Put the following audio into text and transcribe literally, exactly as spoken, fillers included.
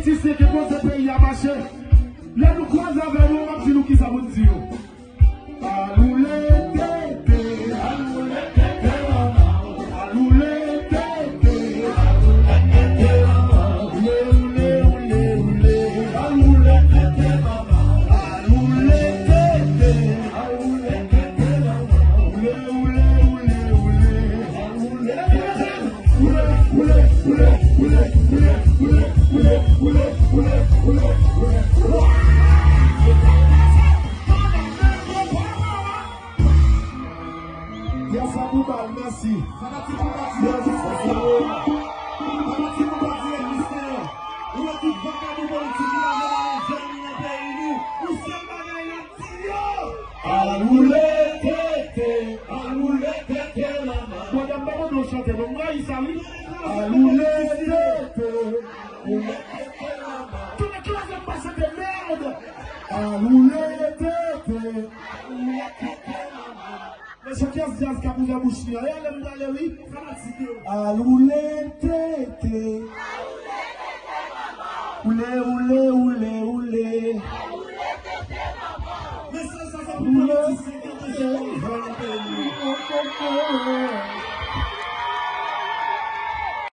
Politisyen ki poze peyi a mache. Lè nou kwaze avè yo, w ap di nou kisa pou n di yo. Al woule tete, al woule tete manman, al woule tete, al woule tete manman, woule, woule, woule, woule, al woule tete manman, al woule tete, al woule tete manman, woule, woule, woule, woule, al woule tete. Yes, Abou Bal, mèsi. Fanatik Konpa Ti Bèl, jis konsa. Fanatik Konpa Ti Bèl, jis konsa. Ou wè tout vakabon politik ki pa vle ba nou jèn nou nan peyi nou. Yon sèl bagay n ap di yo. Al woule tete, al woule tete manman. Bon, dam, pa mande w chante non, m rayi sa wi. Al woule tete, al woule tete manman. Tout nèg ki la zòn pa chante mèd. Al woule tete, al woule tete manman. Mesye, kiyès djaz k ap ouvè bouch li an? E lè m prale wi. Fanatik yo. Al woule tete. Woule, woule, woule, woule. Mesaj sa se pou politisyen ki anpeche nou jwenn nan peyi nou.